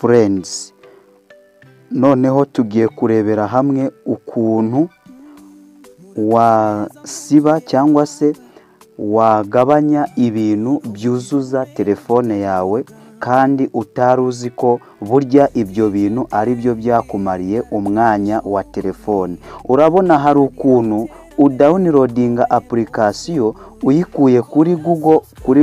Friends. Noneho tugiye kurebera hamwe ukuntu wasiba cyangwa se wagabanya ibintu byuzuza telefone yawe kandi utari uzi ko burya ibyo bintu ari byo byakumariye umwanya wa telefone. Urabona hari ukuntu udownloadinga application uyikuye kuri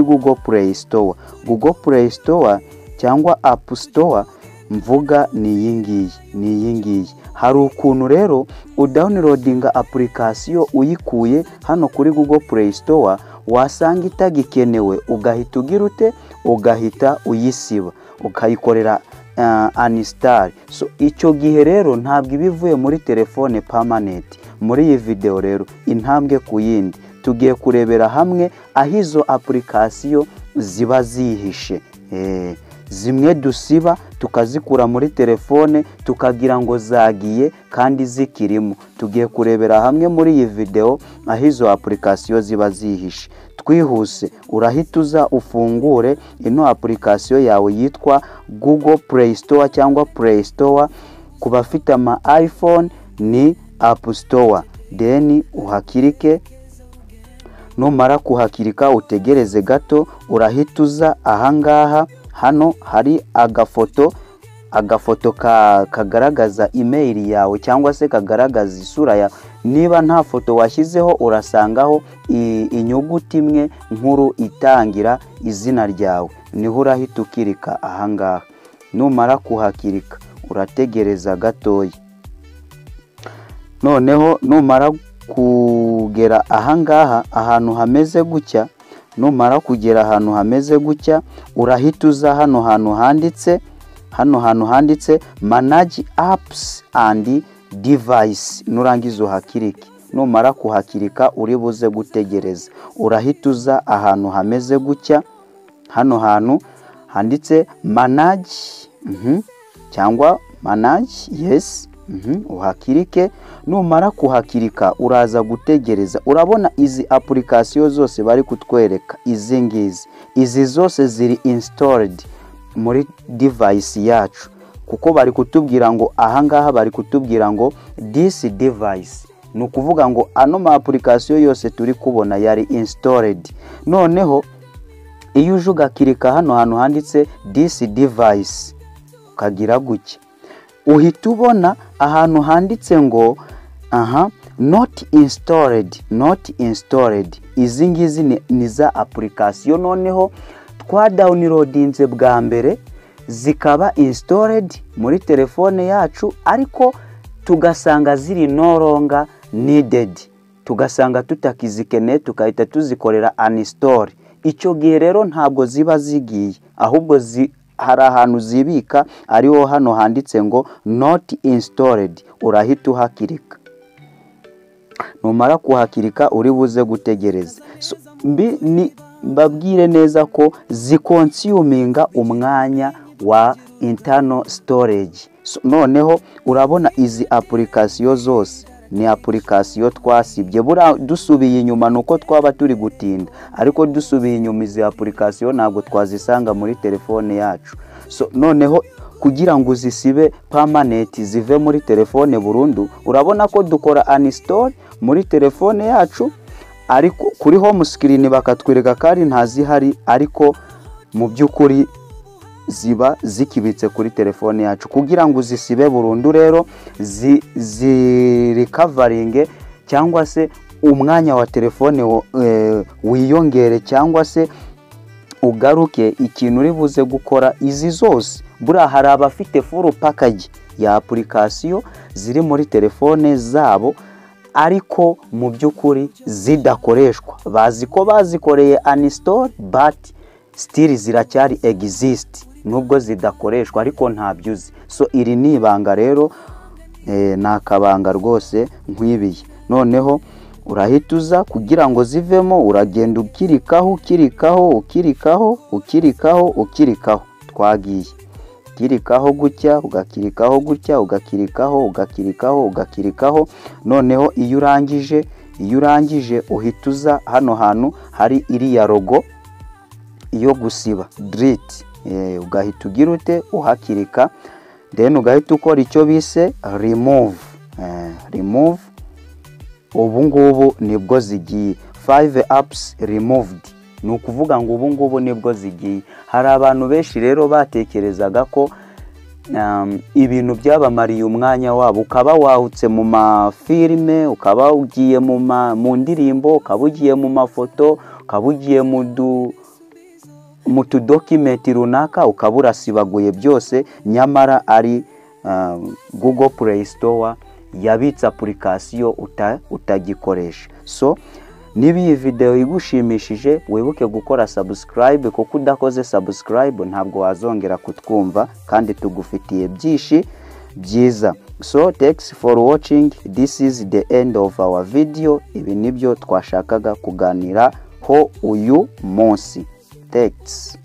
Google Play Store. Google Play Store cyangwa App Store mvuga ni iyi ngiyi, ni iyi ngiyi. Hari ukuntu rero udownloadinga application uyikuye hano kuri Google Play Store, wasanga itagikenewe ugahita ugira ute? Ugahita uyisiba, ukayikorera uninstall. So icyo gihe rero ntabwo iba ivuye muri telefone permanent. Muri iyi video rero, intambwe ku yindi, tugiye kurebera hamwe aho izo application ziba zihishe. Zimwe dusiba tukazikura muri telefone tukagira ngo zagiye kandi zikirimo. Tugiye kurebera hamwe muri iyi video aho izo application ziba zihishe. Twihuse, urahita uza ufungure ino application yawe yitwa Google Play Store cyangwa Play Store. Ku bafite ama iPhone ni App Store, then uhakirike. Numara kuhakirika utegereze gato, urahita uza ahangaha hano hari agafoto kagaragaza email yawe cyangwa se kagaragaza isura yawe. Niba nta foto washyizeho, urasangaho inyuguti imwe nkuru itangira izina ryawe, niho urahita ukirika ahangaha. Numara kuhakirika urategereza gatoya. Noneho numara kugera ahangaha ahantu hameze gutya, numara kugera ahantu hameze gutya, urahita uza hano hantu handitse "Manage apps and device". Nurangiza uhakirike. Numara kuhakirika uri buze gutegereza, urahita uza ahantu hameze gutya, hano hantu handitse "Manage" cyangwa "Manage", yes, uhakirike. Numara kuhakirika uraza gutegereza. Urabona izi application zose bari kutwereka, izi ngizi, izi zose ziri installed muri device yacu, kuko bari kutubwira ngo ahangaha bari kutubwira ngo "This device". Ni ukuvuga ngo ano ma application yose turi kubona yari installed. Noneho iyo uje ugakirika hano hantu handitse "This device", ukagira gutya, uhita ubona ahantu handitse ngo aha "Not installed". "Not installed", izi ngizi ni za application noneho twadownloadinze bwa mbere, zikaba installed muri telefone yacu, ariko tugasanga ziri no longer needed, tugasanga tutakizikeneye, tukahita tuzikorera uninstall. Icyo gihe rero ntabwo ziba zigiye, ahubwo hari ahantu zibika, ariho hano handitse ngo "Not installed". Urahita uhakirika. Numara kuhakirika uri buze gutegereza. So, mbi ni mbabwire neza ko ziconsuminga umwanya wa internal storage. So, noneho urabona izi application zose ni application twasibye. Buriya dusubiye inyuma, ni uko twaba turi gutinda, ariko dusubiye inyuma izi application ntabwo twazisanga muri telefone yacu. So noneho kugira ngo uzisibe permanent, zive muri telefone burundu, urabona ko dukora uninstall muri telefone yacu, ariko kuri home screen bakatwereka ko ari ntazihari, ariko mu by'ukuri ziba zikibitse kuri telefone yacu. Kugira ngo uzisibe burundu rero, zirecoveringe cyangwa se umwanya wa telefone wiyongere cyangwa se ugaruke, ikintu uri buze gukora, izi zose, buriya hari abafite full package ya application ziri muri telefone zabo, ariko mu by'ukuri zidakoreshwa. Bazi ko bazikoreye uninstall, but still ziracyari exist nubwo zidakoreshwa, ariko ntabyo uzi. So iri ni ibanga rero, ni akabanga rwose nkwibiye. Noneho urahita uza, kugira ngo zivemo uragenda ukirikaho, ukirikaho, ukirikaho, ukirikaho, ukirikaho. Twagiye, ukirikaho gutya, ugakirikaho gutya, ugakirikaho, ugakirikaho, ugakirikaho. Noneho iyo urangije uhita uza hano hantu hari iriya logo. Yo gusiba, delete, ugahita ugira ute? Uhakirika, then ugahita ukora icyo bise remove. Remove, ubu ngubu nibwo zigiye, 5 apps removed. Ni ukuvuga ngo ubu ngubu nibwo zigiye. Hari abantu benshi rero batekerezaga ko ibintu byabamariye umwanya wabo, ukaba wahutse mu mafilime, ukaba ugiye mu ndirimbo, ukaba ugiye mu mafoto, ukaba ugiye mu tudocument runaka, ukaba urasibaguye byose, nyamara ari Google Play Store yabitse application utagikoresha. So niba iyi videwo igushimishije, wibuke gukora subscribe, kuko udakoze subscribe ntabwo wazongera kutwumva, kandi tugufitiye byinshi byiza. So thanks for watching. This is the end of our video. Ibi nibyo twashakaga kuganiraho uyu munsi. Thanks.